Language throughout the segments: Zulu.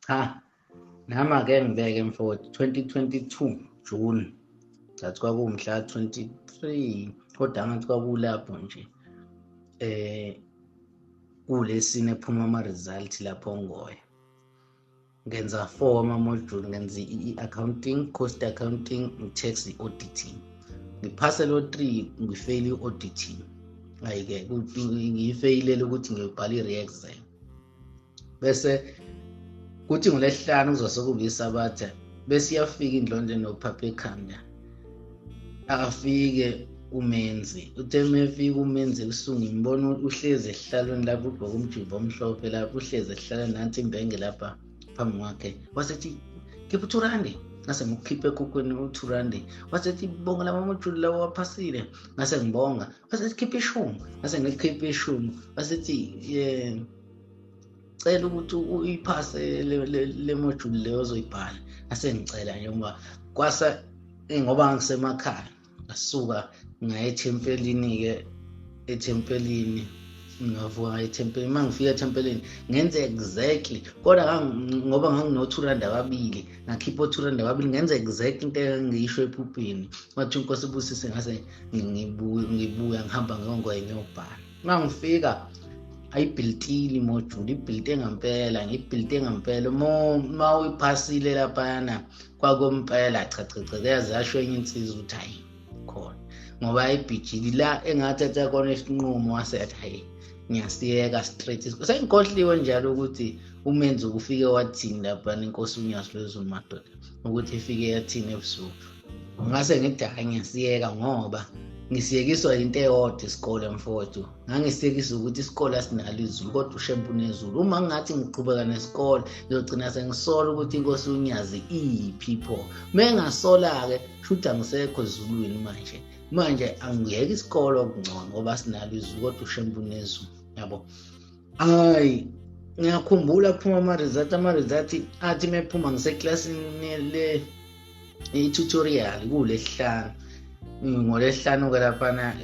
Cha, nami ake ngibeke mfowethu 2022 June, ngathi kwakuwumhla 23, kodwa ngathi kwakulapho nje kulesine ephuma ama-result lapho ngoya. Ngenza 4 ama-module, ngenza i-accounting, cost accounting, tax, i-auditing. Ngiphase lo 3, ngifeyile i-auditing. Hhayi-ke ngiyifeyilele ukuthi ngiyobhala i-re-exam. Bese kuthi ngolesihlanu kuzose kube isabatha, bese iyafika indlondlo enophapha ekhanda. Afike uMenzi, uthe uma efika uMenzi ebusuku ngimbona uhlezi esihlalweni lapho, ugqoke umjiva omhlophe lapho, uhlezi esihlalweni, nansi imbenge lapha phambi kwakhe. Wasethi khipha u-2 rand, ngase ngikukhiphe ekhukhwini u-2 rand. Wasethi bonga lama module lawo waphasile, ngase ngibonga. Wasethi khipha ishumi, ngase ngikhipha ishumi. Wasethi cela ukuthi uyiphase le module leyo ozoyibhala. Ngase ngicela nje ngoba kwasa ngoba ngisemakhaya, ngasuka ngaya ethempelini-ke, ethempelini ngavuka ethempelini. Uma ngifika ethempelini ngenze exactly, kodwa ngoba ngangino-2 rand ababili, ngakhipha o-2 rand ababili, ngenze exactly into engiyisho ephupheni. Wathi inkosi ibusise, ngase ngibuya ngihamba ngongoye ngiyobhala. Uma ngifika ayibhiltile imodule, ibhilte ngempela, ngibhilte ngempela. Uma uyiphasile laphayana kwakompela, cha cha cha, yaze yasho enye insizwa ukuthi hayi khona, ngoba ayibhijile la engathatha khona isinqumo, wase athi hayi ngiyasiyeka straight. Sengikhohliwe njalo ukuthi uMenzi ufike wathini lapha inkosi uNyazi lwezulu madoda, ukuthi ifike yathini ebusuku. Ngase ngithi hayi ngiyasiyeka, ngoba ngisiyekiswa into eyodwa isikole mfowethu. Ngangisiyekiswa ukuthi isikole asinalo izulu, kodwa uShembe unezulu. Uma ngingathi ngiqhubeka nesikole ngiyogcina sengisola ukuthi inkosi uNyazi iyiphi pho. Uma ngingasola-ke shuthi angisekho ezulwini manje. Manje angiyeke isikole okungcono ngoba sinalo izulu, kodwa uShembe unezulu, yabo. Hayi, ngiyakhumbula kuphuma ama-result, ama-result athi mephuma ngiseklasini le i-tutorial kulesihlanu. Ngolesihlanu-ke laphana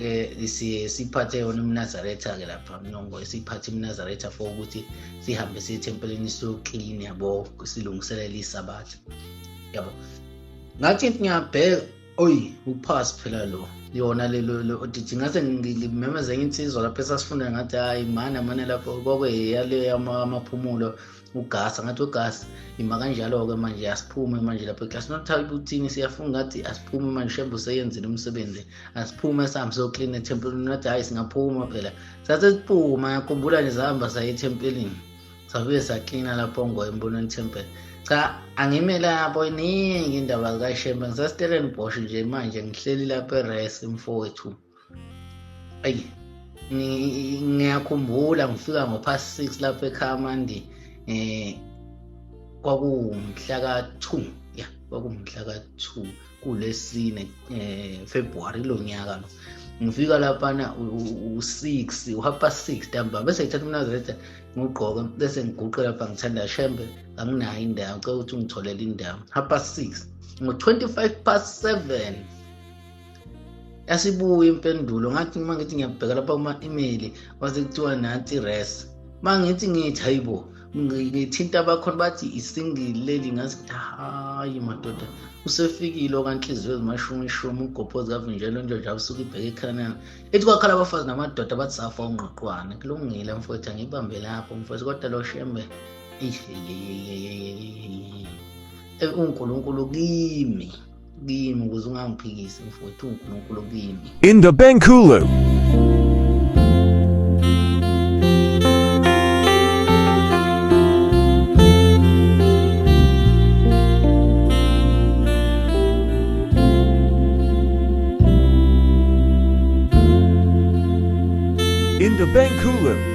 siye siphathe yona iMnazaretha-ke lapha Mnongo, siphathe iMnazaretha for ukuthi sihambe siye ethempelini siyoklina, yabo, silungiselele isabatha, yabo. Ngathi ngiyabheka, oyi uphasi phela lo, yona lelo auditing. Ngase ngimemeze enye insizwa lapho esasifunda, ngathi hayi mana mana lapho kwakweyale amaphumulo ugasa, ngathi ugasa ima kanjalo-ke manje asiphume manje lapho eklasini. Not uthini siyafuna, ngathi asiphume manje, Shembe useyenzile umsebenzi, asiphume sihambe siyoklina ethempelini. Ngathi hhayi singaphuma phela, sase siphuma. Ngiyakhumbula nje sahamba saya ethempelini, safike saklina lapho ngoya embonweni tempel. Cha, angime lapho, iningi indaba zikaShembe. NgiseStellenbosch nje manje, ngihleli lapho eRes mfowethu. Ayi ngiyakhumbula ngifika ngo-past 6 lapho ekhaya mandi, kwakuwumhla ka-2, ya kwakuwumhla ka-2 kulesine February lo nyaka lo. Ngifika laphana u-6, u-half past 6 ntambama, bese ngithatha umnazaretha ngigqoke, bese ngiguqe lapha ngithanda Shembe, anginayo indawo, ngicela ukuthi ungitholele indawo. Half past 6, ngo-25 past 7 yasibuya impendulo. Ngathi uma ngithi ngiyabheka lapha kuma-email, kwase kuthiwa nansi res. Uma ngithi ngithi hayibo, ngithinta abakhona bathi isingile leli, ngathi hayi madoda, usefikile okanhliziyo ezimashumishumi, ugobhozi kavinjelo nje nje usuke ibheke ekhanana. Ethi kwakhala abafazi namadoda bathi safa ungqoqwane. Kulungile mfowethu, angibambe lapho mfowethu, kodwa lo Shembe uNkulunkulu kimi, kimi ukuze ungangiphikisi mfowethu, uNkulunkulu kimi. Indabankulu. Indabankulu.